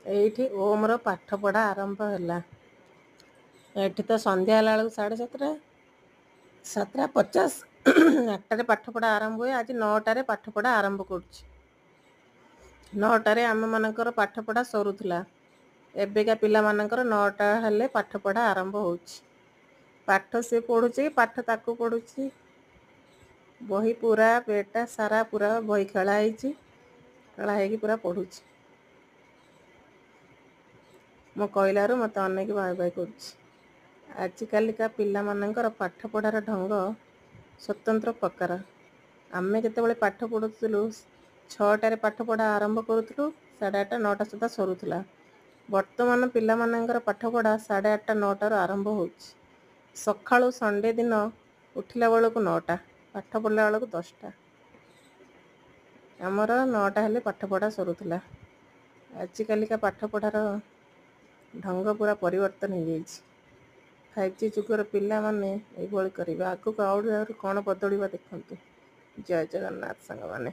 ଏଇଠି ଓମର ପାଠପଢ଼ା ଆରମ୍ଭ ହେଲା। ଏଠି ତ ସନ୍ଧ୍ୟା ହେଲା ବେଳକୁ 7:30, 7:50। 8ଟାରେ ପାଠପଢ଼ା ଆରମ୍ଭ ହୁଏ, ଆଜି 9ଟାରେ ପାଠପଢ଼ା ଆରମ୍ଭ କରୁଛି। 9ଟାରେ ଆମମାନଙ୍କର ପାଠପଢ଼ା ସରୁଥିଲା, ଏବେକା ପିଲାମାନଙ୍କର 9ଟା ହେଲେ ପାଠପଢ଼ା ଆରମ୍ଭ ହେଉଛି। ପାଠ ସେ ପଢ଼ୁଛି, ପାଠ ତାକୁ ପଢ଼ୁଛି। ବହି ପୁରା ପେଟା ସାରା ପୁରା ବହି ଖେଳା ହେଇଛି, ଖେଳା ହେଇକି ପୁରା ପଢ଼ୁଛି। ମୁଁ କହିଲାରୁ ମୋତେ ଅନେକ ବାଏ ବାଏ କରୁଛି। ଆଜିକାଲିକା ପିଲାମାନଙ୍କର ପାଠପଢ଼ାର ଢଙ୍ଗ ସ୍ୱତନ୍ତ୍ର ପ୍ରକାର। ଆମେ ଯେତେବେଳେ ପାଠ ପଢ଼ୁଥିଲୁ, 6ଟାରେ ପାଠପଢ଼ା ଆରମ୍ଭ କରୁଥିଲୁ, 8:30 9ଟା ସୁଦ୍ଧା ସରୁଥିଲା। ବର୍ତ୍ତମାନ ପିଲାମାନଙ୍କର ପାଠପଢ଼ା 8:30 9ଟାରୁ ଆରମ୍ଭ ହେଉଛି। ସକାଳୁ ସଣ୍ଡେ ଦିନ ଉଠିଲା ବେଳକୁ 9ଟା, ପାଠ ପଢ଼ିଲା ବେଳକୁ 10ଟା। ଆମର 9ଟା ହେଲେ ପାଠପଢ଼ା ସରୁଥିଲା। ଆଜିକାଲିକା ପାଠପଢ଼ାର ଢଙ୍ଗ ପୁରା ପରିବର୍ତ୍ତନ ହେଇଯାଇଛି। 5G ଯୁଗର ପିଲାମାନେ ଏଇଭଳି କରିବେ, ଆଗକୁ ଆହୁରି ଆହୁରି କ'ଣ ବଦଳିବ ଦେଖନ୍ତୁ। ଜୟ ଜଗନ୍ନାଥ ସାଙ୍ଗମାନେ।